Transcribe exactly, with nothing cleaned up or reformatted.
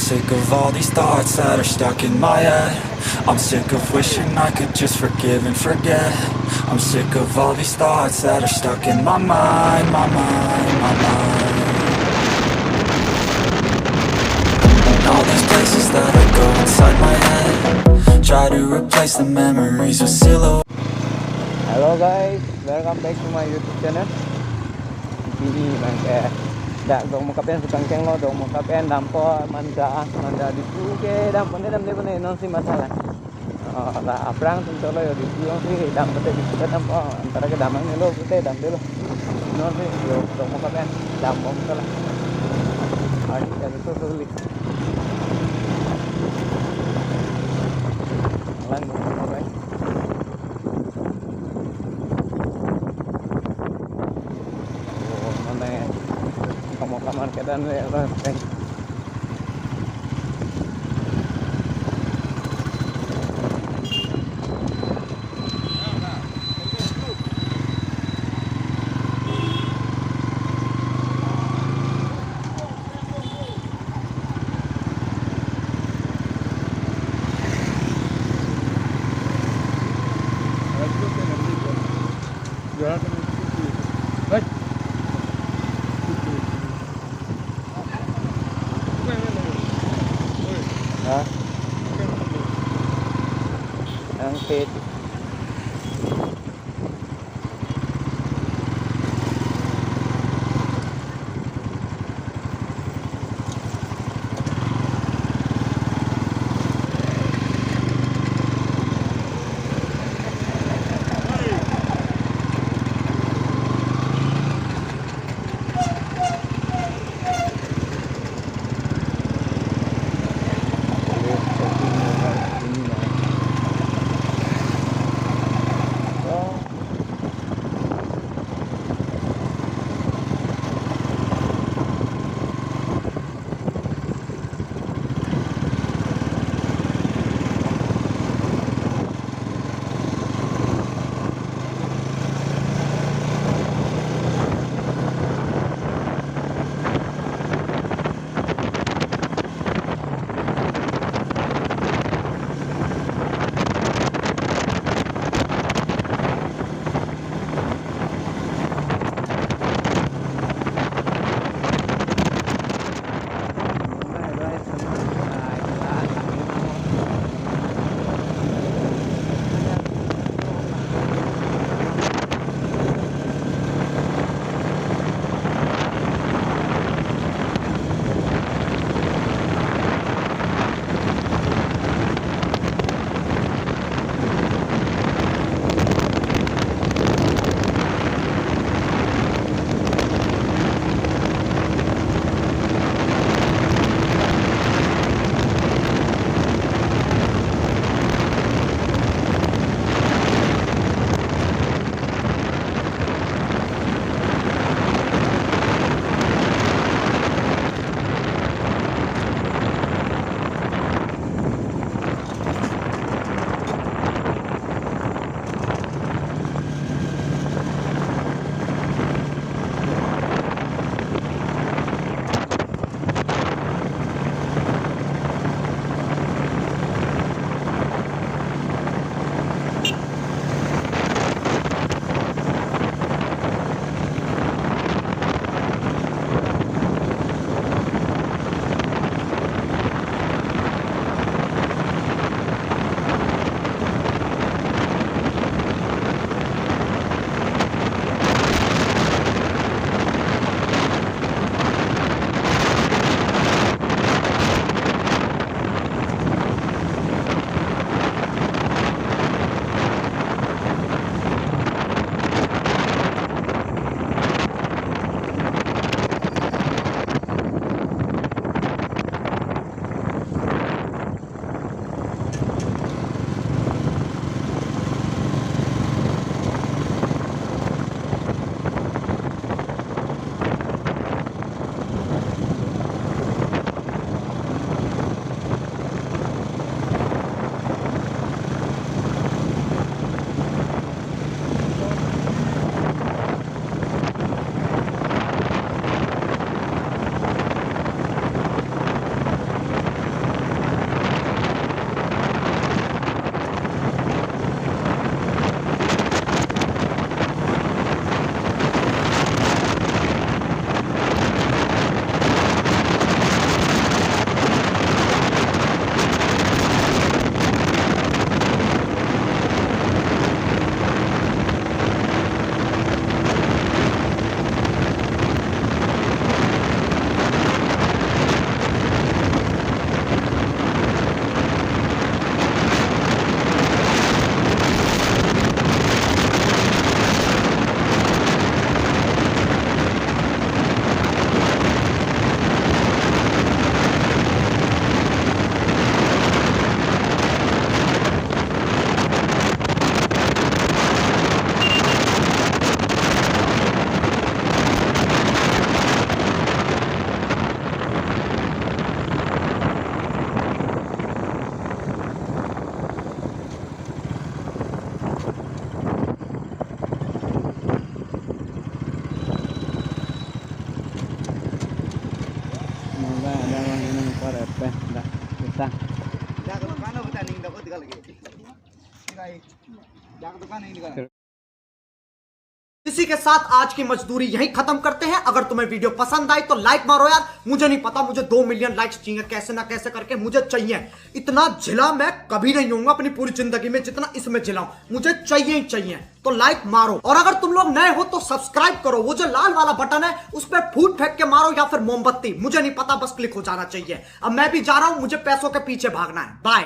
Sick of all these thoughts that are stuck in my head. I'm sick of wishing I could just forgive and forget. I'm sick of all these thoughts that are stuck in my mind, my mind, my mind. And all these places that I go inside my head, try to replace the memories with silhouettes. Hello guys, welcome back to my YouTube channel. Pini abang ke dak Dokmoka pen si kangkeng lo, Dokmoka pen dampo Manja, Manja Diphu ke dampo ne damde pune non si matha la. Oh, la aphrang atum cholo yo Diphu along si dampo te Diphu ke dampo, antara ke damnang ne lo pute damde lo. Non si yo Dokmoka pen dampo te la. Ari ka so so li. Lang Dokmoka pen. Oh, mane, kamu kamar kedan le, apa, peng. Ha? Ang pit. Ada orang ini para apa? Dah, susah. Dak dukan apa tadi? Dak dukan lagi. Dak dukan ini kan. इसी के साथ आज की मजदूरी यहीं खत्म करते हैं। अगर तुम्हें वीडियो पसंद आई तो लाइक मारो यार, मुझे नहीं पता, मुझे दो मिलियन लाइक्स चाहिए, कैसे ना कैसे करके मुझे चाहिए। इतना झिला मैं कभी नहीं होऊंगा अपनी पूरी जिंदगी में जितना इसमें झिला हूं, मुझे चाहिए ही चाहिए। तो लाइक मारो, और अगर तुम लोग नए हो तो सब्सक्राइब करो। वो जो लाल वाला बटन है उस पर फूट फेंक के मारो या फिर मोमबत्ती, मुझे नहीं पता, बस क्लिक हो जाना चाहिए। अब मैं भी जा रहा हूं, मुझे पैसों के पीछे भागना है। बाय।